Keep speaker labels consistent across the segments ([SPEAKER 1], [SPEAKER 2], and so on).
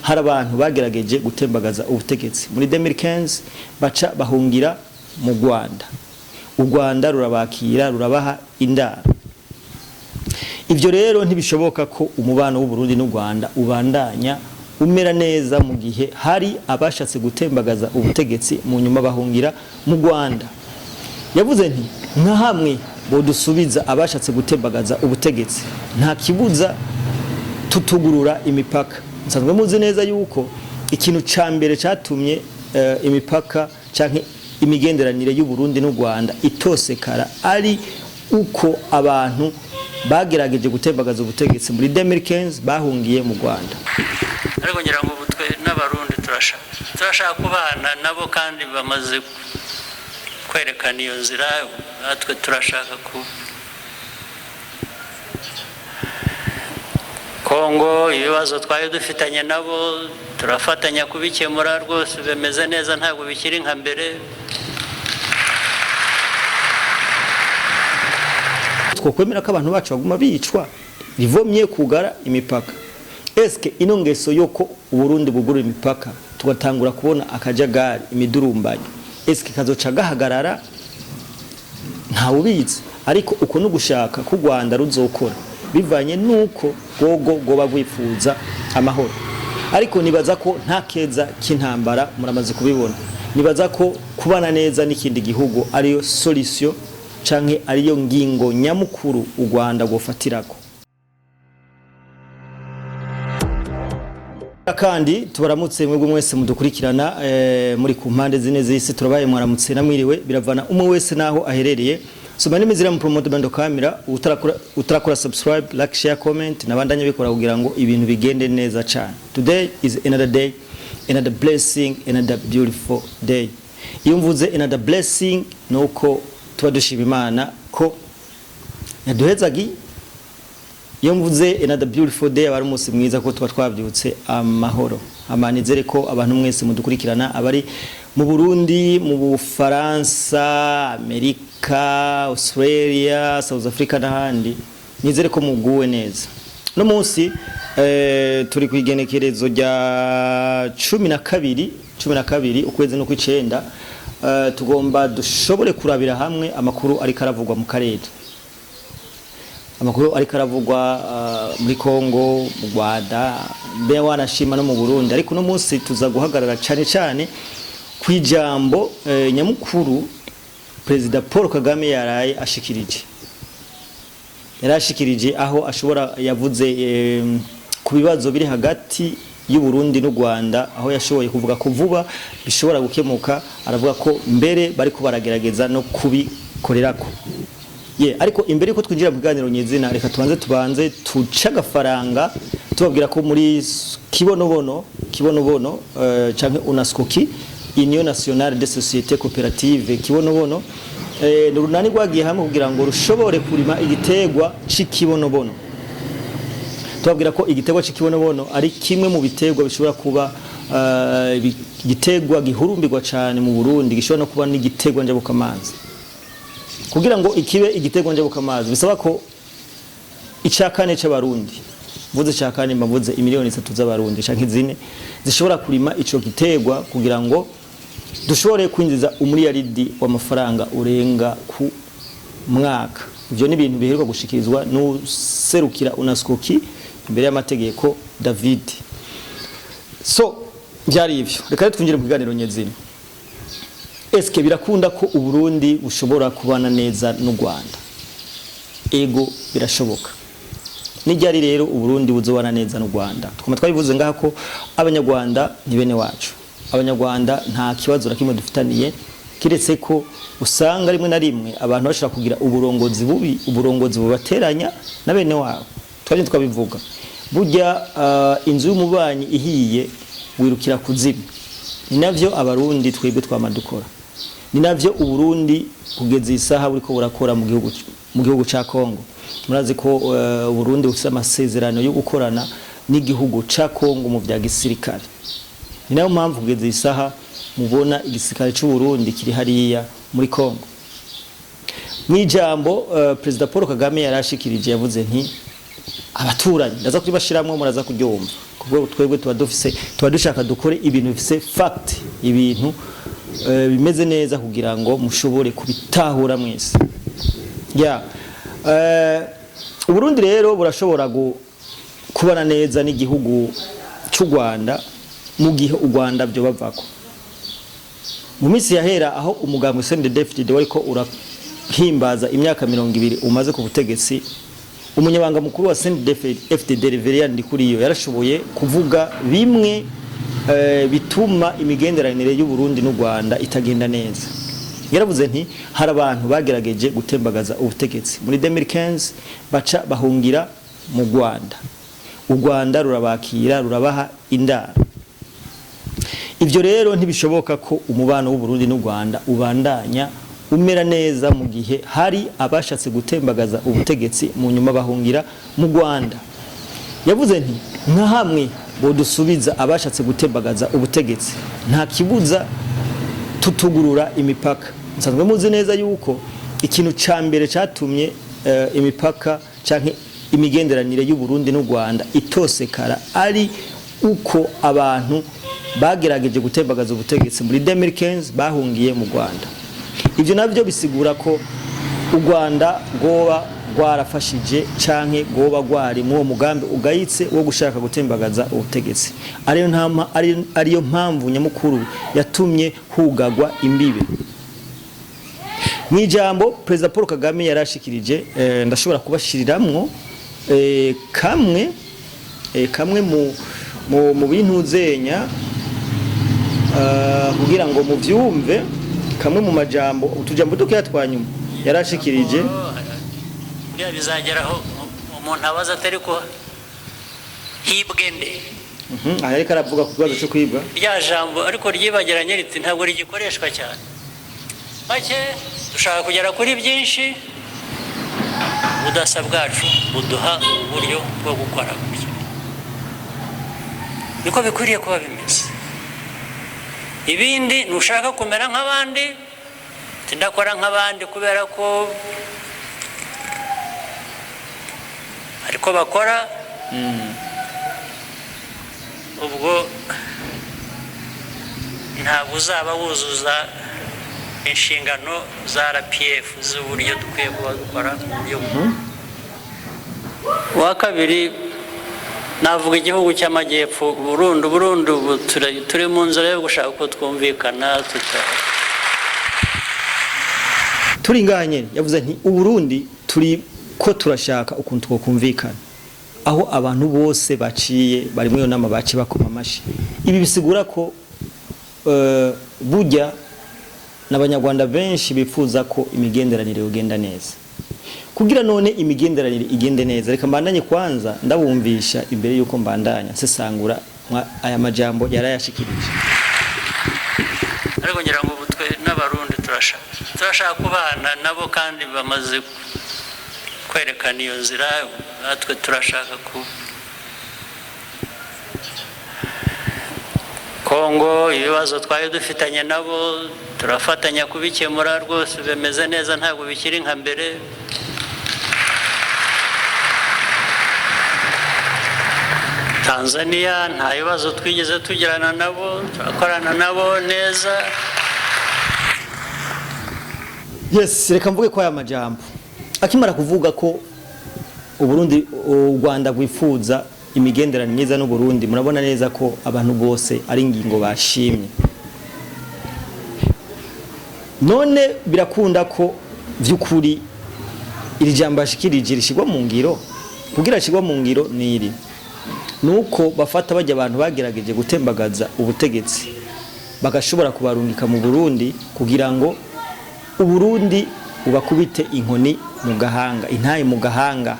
[SPEAKER 1] Hari abantu bagerageje gutembagaza ubutegetsi muri 2015, baca bahungira mu Rwanda. U Rwanda rurabakira, rurabaha indaro. Ivyo rero ntibishoboka ko umubano w'u Burundi n'u Rwanda ubandanya umera neza mu gihe hari abashatse gutembagaza ubutegetsi, mu nyuma bahungira mu Rwanda. Yavuze nti: "Nka hamwe bodusubiza abashatse gutembagaza ubutegetsi, nta kibuza tutugurura imipaka." Nsanzwe muzi neza yuko ikintu ca mbere catumye imipaka canke imigenderanire y'u Burundi n'u Rwanda itosekara ari uko abantu bagerageje gutembagaza ubutegetsi muri 2015 bahungiye mu Rwanda.
[SPEAKER 2] Ariko ngira ngo ubu twe n'Abarundi turashaka kubana nabo, kandi bamaze kwerekana iyo nzira. Natwe turashaka ku Kongo, ibibazo twari dufitanye nabo turafatanya kubikemura rwose, bimeze neza, ntabwo bikiri nka mbere.
[SPEAKER 1] Twokwemera ko abantu bacu baguma bicwa? Rivomye kugara imipaka. Eske ino ngeso yoko Uburundi bugurura imipaka, tugatangura kubona akajagari, imidurumbanyo, eske kazoca gahagarara? Ntawubizi, ariko uko no gushaka ku Rwanda ruzokora bivanye nuko gogo goba rwifuza amahoro. Ariko nibaza ko nta keza k'intambara, muramaze kubibona. Nibaza ko kubana neza n'ikindi gihugu ariyo solution canke ariyo ngingo nyamukuru u Rwanda rwofatirako. Kandi tubaramutse mwebwe mwese mudukurikirana muri ku mpande zine z'isi. Turabaye mwaramutse namwiriwe, biravana umwe wese naho aherereye. So my name is Ram Promote Bando Camera. Utarakora subscribe, like, share, comment nabandanye bikora kugira ngo ibintu bigende neza cyane. Today is another day, another blessing, another beautiful day. Iyo mvuze another blessing, nuko tuba dushima Imana ko yaduhezagiye. Iyo mvuze another beautiful day, aba ari umunsi mwiza ko tuba twabyutse amahoro. Amanizere ko abantu mwese mudukurikirana, abari mu Burundi, mu Bufaransa, Amerika, Australia, South Africa n'ahandi, nizere ko muguwe neza. No munsi turi ku igenekerezo rya 12, 12 ukwezi no kw'icenda. Tugomba dushobore kurabira hamwe amakuru ariko aravugwa mu karere, amakuru ariko aravugwa muri Kongo, mu Rwanda, mbe wanashima no mu Burundi. Ariko uno munsi tuza guhagarara cyane cyane ku ijambo nyamukuru Perezida Paul Kagame yaraye ashikirije, yarashikirije, aho ashobora yavuze ku bibazo biri hagati y'u Burundi n'u Rwanda, aho yashoboye kuvuga ko vuba bishobora gukemuka. Aravuga ko mbere bariko baragerageza no kubikorerako. Ye, ariko imbere yuko twinjira mu biganiro nyezina, reka tubanze tuce agafaranga, tubabwira ko muri Kibonobono, Kibonobono canke UNASCOKI, Union Nationale des Sociétés Coopératives Kibonobono, ni urunani rwagiye hamwe kugira ngo rushobore kurima igiterwa c'ikibonobono. Tubabwira ko igiterwa c'ikibonobono ari kimwe mu biterwa bishobora kuba igiterwa gihurumbirwa cyane mu Burundi, gishobora no kuba n'igiterwa njabukamazi. Kugira ngo ikibe igiterwa njabukamazi bisaba ko icya kane c'Abarundi, mvuze icya kane mbavuze imiliyoni 3 z'Abarundi canke 4, zishobora kurima ico giterwa kugira ngo dushobore kwinjiza umuriyaridi w'amafaranga urenga ku mwaka. Ivyo ni ibintu biheruka gushikirizwa n'userukira UNASCOKI imbere y'amategeko, David. So byari ivyo, reka rero twinjire mu kiganiro nyezina. Eske birakunda ko Uburundi bushobora kubana neza n'u Rwanda? Ego, birashoboka. Nijyari rero Uburundi buzobana neza n'u Rwanda? Tukaba twabivuze ngaha ko Abanyarwanda ni bene wacu. Abanyarwanda nta kibazo na kimwe dufitaniye, kiretse ko usanga rimwe na rimwe abantu bashobora kugira uburongozi bubi, uburongozi bubateranya na bene wabo. Twaje twabivuga, burya inzu y'umubanyi ihiye wirukira kuzima. Ni navyo Abarundi twebwe twama dukora, ni navyo Uburundi kugeza isaha buriko burakora mu gihugu ca Kongo. Murazi ko Uburundi bufise amasezerano yo gukorana n'igihugu ca Kongo mu vya gisirikare. Ni nayo mpamvu kugeza isaha mubona igisirikare c'u Burundi kiri hariya muri Kongo. Mw'ijambo Perezida Paul Kagame yarashikirije, yavuze nti: "Abaturanyi", ndaza kuribashiramwo, muraza kuryumva kugira ngo Kuko twebwe tuba dufise, tuba dushaka dukore ibintu bifise fact, ibintu bimeze neza kugira ngo mushobore kubitahura mwese. Ya, Uburundi rero burashobora kubana neza n'igihugu cy'u Rwanda mu gihe u Rwanda byo bavako. Mu minsi yahera, aho umugambwe CNDD-FDD wariko urahimbaza imyaka 20 umaze ku butegetsi, umunyabanga mukuru wa CNDD-FDD Reverien Ndikuriyo yarashoboye kuvuga bimwe bituma imigenderanire y'u Burundi n'u Rwanda itagenda neza. Yaravuze nti hari abantu bagerageje gutembagaza ubutegetsi muri 2015, baca bahungira mu Rwanda, u Rwanda rurabakira, rurabaha indaro. Ivyo rero ntibishoboka ko umubano w'u Burundi n'u Rwanda ubandanya umera neza mu gihe hari abashatse gutembagaza ubutegetsi, mu nyuma bahungira mu Rwanda. Yavuze nti nka hamwe bodusubiza abashatse gutembagaza ubutegetsi, nta kibuza tutugurura imipaka. Nsanzwe muzi neza yuko ikintu ca mbere catumye imipaka canke imigenderanire y'u Burundi n'u Rwanda itosekara ari uko abantu bagerageje gutembagaza ubutegetsi muri 2015 bahungiye mu Rwanda. Ivyo navyo bisigura ko u Rwanda rwoba rwarafashije canke rwoba rwari mu uwo mugambi ugayitse wo gushaka gutembagaza ubutegetsi, ariyo mpamvu nyamukuru yatumye hugagwa imbibe. Mu ijambo Perezida Paul Kagame yarashikirije, ndashobora kubashiriramwo kamwe mu bintu zenya kugira ngo muvyumve, kamwe mu majambo, utujambo dukeya twa nyuma yarashikirije.
[SPEAKER 2] Buriya bizageraho umuntu abaza atari ko hibwe nde?
[SPEAKER 1] Aha yariko aravuga ku kibazo cyo kwibwa.
[SPEAKER 2] Rya jambo ariko ryibagiranye riti ntabwo rigikoreshwa cyane. Make dushaka kugera kuri byinshi, ubudasa bwacu buduha uburyo bwo gukora gutya, niko bikwiriye kuba bimeze. Ibindi ntushaka kumera nk'abandi, ndakora nk'abandi kubera ko ariko bakora, ubwo ntabwo uzaba wuzuza inshingano za RPF z'uburyo dukwiye kuba dukora mu buryo. Uwa kabiri, navuga igihugu cy'amajyepfo burundu burundu. Ubu turi mu nzira yo gushaka uko twumvikana tuta
[SPEAKER 1] Turi ngaha nyene yavuze nti Uburundi turi ko turashaka ukuntu twokumvikana, aho abantu bose baciye bari muri iyo nama baciye bakoma amashi. Ibi bisigura ko burya n'Abanyarwanda benshi bifuza ko imigenderanire yogenda neza. Kugira none imigenderanire igende neza, reka mbandanye kwanza ndabumvisha imbere yuko mbandanya nsesangura aya majambo yarayashikirije.
[SPEAKER 2] Ariko ngira ngo ubu twe n'Abarundi turashaka kubana nabo, kandi bamaze kwerekana iyo nzira. Natwe turashaka ku Kongo, ibibazo twari dufitanye nabo turafatanya kubikemura rwose, bimeze neza, ntabwo bikiri nka mbere. Tanzania nta bibazo twigeze tugirana nabo, turakorana nabo neza.
[SPEAKER 1] Yes, reka mvuge ko aya majambo akimara kuvuga ko Uburundi, u Rwanda rwifuza imigenderanire myiza n'u Burundi, murabona neza ko abantu bose ari ingingo bashimye. None birakunda ko vy'ukuri iri jambo ashikirije rishigwa mu ngiro? Kugira rishigwa mu ngiro niri nuko bafata bajya abantu bagerageje gutembagaza ubutegetsi, bagashobora kubarungika mu Burundi kugira ngo Uburundi bubakubite inkoni mu gahanga, intaye mu gahanga,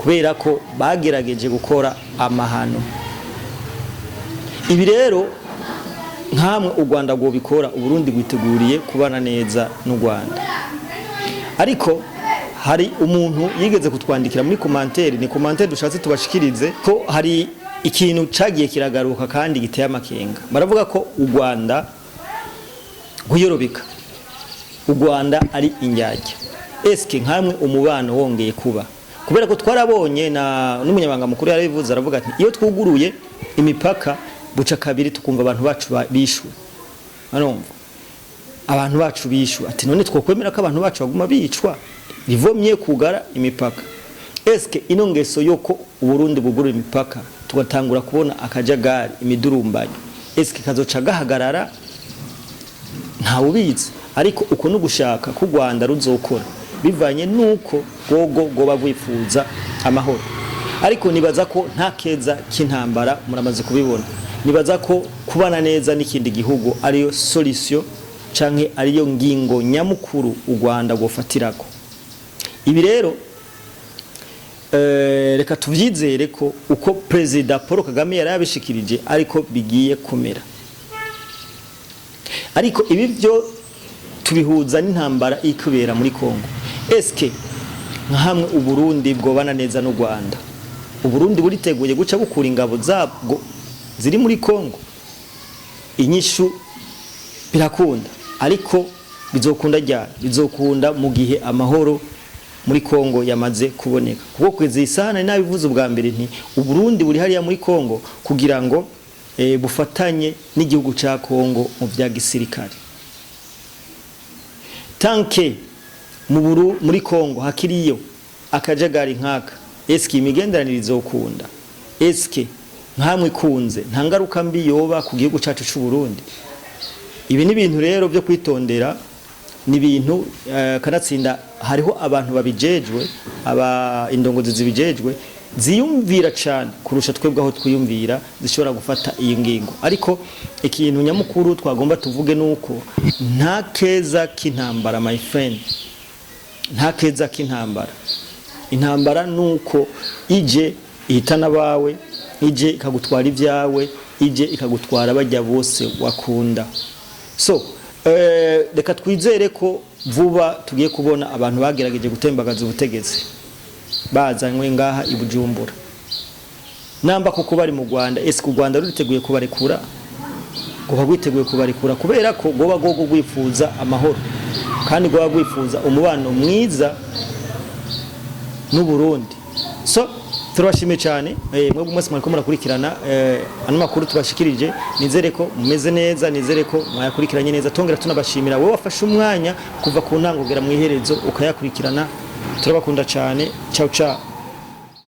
[SPEAKER 1] kubera ko bagerageje gukora amahano. Ibi rero nkamwe u Rwanda rwobikora, Uburundi rwiteguriye kubana neza n'u Rwanda. Ariko hari umuntu yigeze kutwandikira muri commentaire, ni commentaire dushatse tubashikirize, ko hari ikintu cagiye kiragaruka kandi giteye amakenga. Baravuga ko u Rwanda rwiyorobeka, u Rwanda ari indyarya. Eske nkamwe umubano wongeye kuba, Kubera ko twarabonye na n'umunyamabanga mukuru yarabivuze, aravuga ati iyo twuguruye imipaka buca kabiri tukumva abantu bacu bishwe, urumva, abantu bacu bishwe, ati none twokwemera ko abantu bacu baguma bicwa? Rivomye kugara imipaka. Eske ino ngeso yoko Uburundi bugurura imipaka tugatangura kubona akajagari, imidurumbanyo, eske kazoca gahagarara? Ntawubizi, ariko uko no gushaka ko u Rwanda ruzokora bivanye nuko gogo goba rwifuza amahoro. Ariko nibaza ko nta keza k'intambara, muramaze kubibona. Nibaza ko kubana neza n'ikindi gihugu ariyo solution canke ariyo ngingo nyamukuru u Rwanda rwofatirako. Ibi rero reka tuvyizere ko uko Perezida Paul Kagame yari yabishikirije ariko bigiye kumera. Ariko ibi byo tubihuza n'intambara ikubera muri Kongo. Eske nka hamwe Uburundi bwobana neza n'u Rwanda, Uburundi buriteguye guca bukura ingabo zabwo ziri muri Kongo? Inyishu birakunda, ariko bizokunda ryari? Bizokunda mu gihe amahoro muri Kongo yamaze kuboneka, kuko kugeza iyi saha nari nabivuze ubwa mbere nti Uburundi buri hariya muri Kongo kugira ngo bufatanye n'igihugu ca Kongo mu vya gisirikare. Tant que mu Buru muri Kongo hakiriyo akajagari nkaka, eske imigenderanire izokunda? Eske nkamwe ikunze nta ngaruka mbi yoba ku gihugu cacu c'u Burundi? Ibi ni ibintu rero byo kwitondera, ni ibintu kanatsinda hariho abantu babijejwe, aba indongozi zibijejwe ziyumvira cyane kurusha twebwe aho twiyumvira, zishobora gufata iyi ngingo. Ariko ikintu nyamukuru twagomba tuvuge nuko nta keza k'intambara, my friend, nta keza k'intambara. Intambara nuko ije ihitana abawe, ije ikagutwara ibyawe, ije ikagutwara bajya bose wakunda. So reka twizere ko vuba tugiye kubona abantu bagerageje gutembagaza ubutegetsi bazanywe ngaha i Bujumbura. Namba koko bari mu Rwanda, ese u Rwanda ruriteguye kubarekura? Kuba rwiteguye kubarekura, kubera ko goba gogo rwifuza amahoro kandi goba rwifuza umubano mwiza n'u Burundi. So turabashimiye cyane mwebwe mwese mwariko murakurikirana ano makuru tubashikirije. Nizere ko mumeze neza, nizere ko mwayakurikiranye neza. Tongera tunabashimira wowe wafashe umwanya kuva ku ntango kugera mu iherezo ukayakurikirana. Turabakunda cyane. Ciao ciao.